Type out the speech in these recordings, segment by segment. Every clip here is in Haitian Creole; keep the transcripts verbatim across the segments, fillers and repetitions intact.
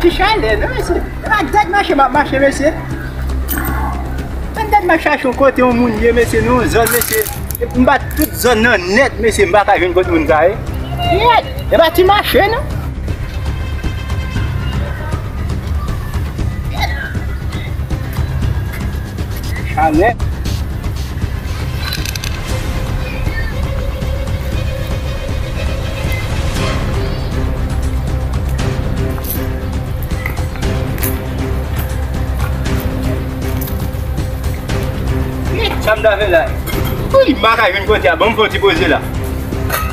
Ti chalè, non, mesye. E pa dèt mache m ap mache, mesye. Mwen dèt m ap chache yon kote yon moun ye, mesye, nan yon zòn, mesye. Epi m bat tout zòn nan nèt, mesye, m pa ka jwenn kote moun sa ye. Yèt, e pa ti mache, non. Chalè. Sa m ta fè la? Wi, m pa ka jwenn kote a. Ban m fè yon ti poze la.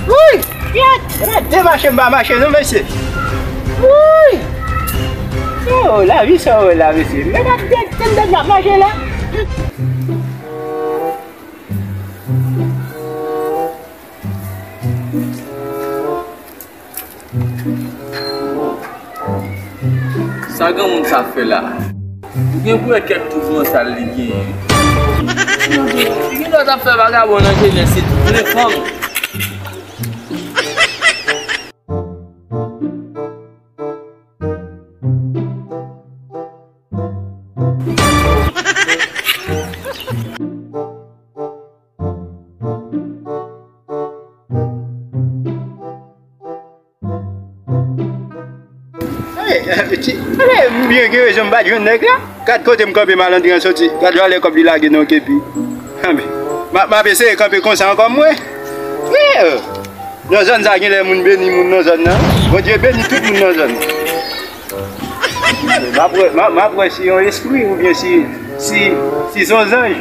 Wi! Yèt! Epa de mache m pa mache non, mesye. Wouy! Oh, lavi sa w wè la, mesye. Men ap gad tèt nèg la mache la. Sa granmoun sa fè la? Ou gen pou wè kèk toujou nan sal li genyen. Li gen dwa t ap fè vagabon nan jenès li tou, plen fanm. Hey, ti, ale, m byen gen rezon, m pa t jwenn nèg la. Gad kote m kanpe, malandren an soti. Gad valè kòb li lage nan yon kepi. Anben, m ap, m ap eseye kanpe konsa ankò, m wè. Wi, nan zòn sa, genlè moun beni moun nan zòn nan. Bondye beni tout moun nan zòn nan. M ap wè, m ap, m ap wè si yon espri oubyen si, si, si se yon zanj.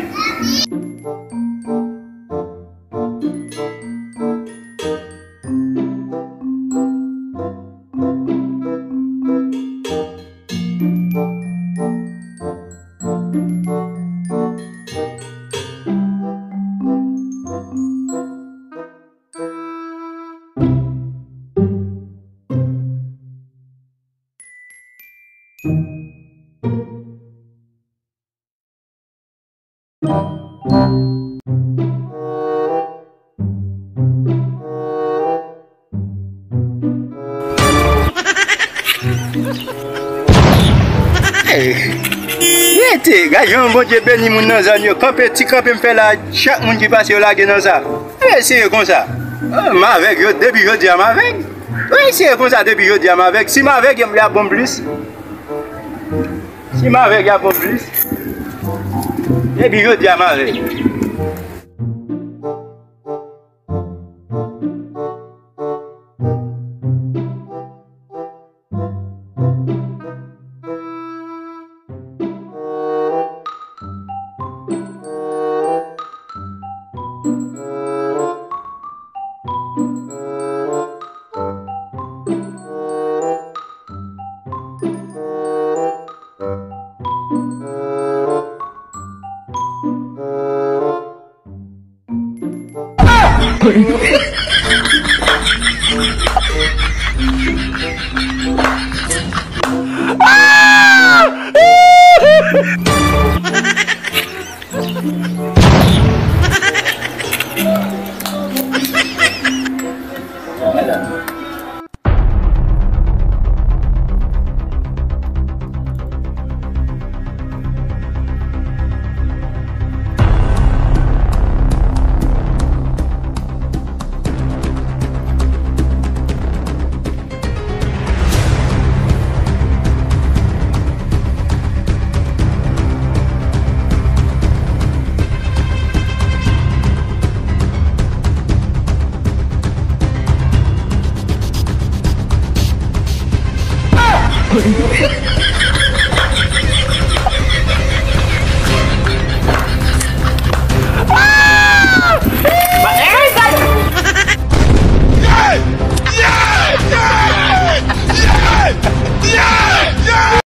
Hey, rete, gad jan Bondye beni moun nan zòn yo. Kanpe, ti kanpe m fè la, chak moun ki pase yo lage nan sa. Eseye konsa. Ah, m avèg yo, depi jodi a m avèg. Wi, eseye konsa depi jodi a m avèg. Si m avèg, y ap bon plis. Si m avèg, y ap bon plis. Depi jodi a m avèg.